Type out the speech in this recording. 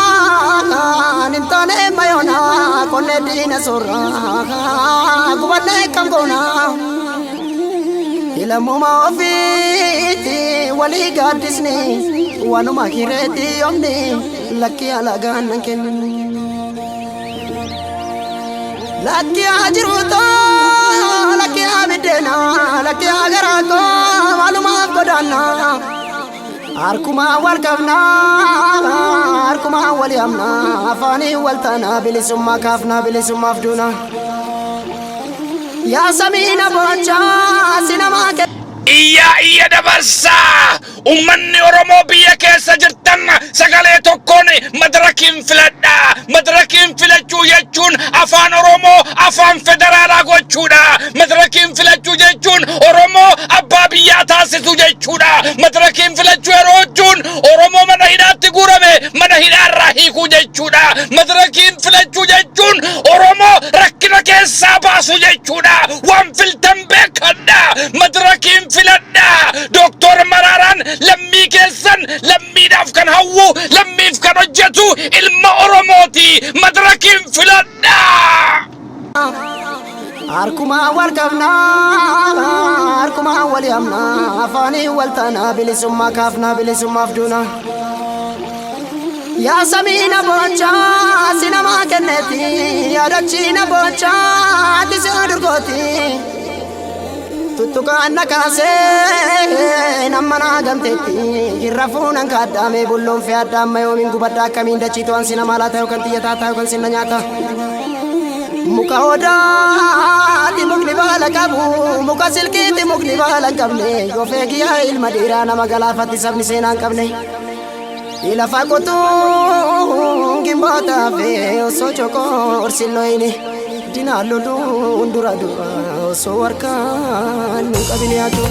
Onannaan hin taane mayoonaa qonnee diina soorraa gubannee kam goonaa. Ilammuma ofiitti walii gaaddisni waanuma hireetti yoomni lakkii alagaan nan kennu. Lakkii haa jiruutoo lakkii haa biddeenaa lakkii haa garaatoo maalumaaf godaannaa. Harkumaa wal qabnaa harkumaa wal yaamnaa afaanii wal taanaa bilisummaa kaafnaa bilisummaaf duunaa. Yaa samiina boochaa si namaa kenna. Iyyaa iyya dabarsaa! Ummanni Oromoo biyya keessa jirtan sagalee tokkoon Madirakiin filadhaa! Madirakiin filachuu jechuun Afaan Oromoo afaan federaalaa gochuudha! Madirakiin filachuu jechuun Oromoo abbaa biyyaa taasisuu jechuudha! Madirakiin filachuu yeroo jechuun Oromoo mana hidhaatti guurame mana hidhaarraa hiikuu jechuudha! Madirakiin filachuu jechuun Oromoo rakkina keessaa baasuu jechuudha! Waan filtan beekadha! Madirakiin filadha! Dooktor Maraaraan lammii keessan lammiidhaaf kan hawwu, lammiif kan hojjetu ilma Oromooti. Madirakiin filadha! Harkumaa wal qabnaa, harkumaa wal yaamnaa, afaanii wal taanaa, bilisummaa kaafnaa, bilisummaaf duunaa. Yaa samii na boochaa, si namaa kenneeti, yaadachii na boochaa, ati si durgooti. Tuttuqaan na kaasee nama naa gamteetti irra fuunan kaaddaamee bulloon fi adda amma yoomiin gubadda akkamiin dachii to'an si nama laata yookaan xiyya taataa yookaan sinna nyaata. Muka odaati mukni baala qabu muka silkiitti mukni baala hin qabne yoo feegiyaa ilma dhiiraa nama galaafatti sabni seenaa hin qabne. Lafa qotuun gimbootaa fi osoo coqorsi loyini dinaa loluun dura dura osoo harkaan nu qabin yaadu.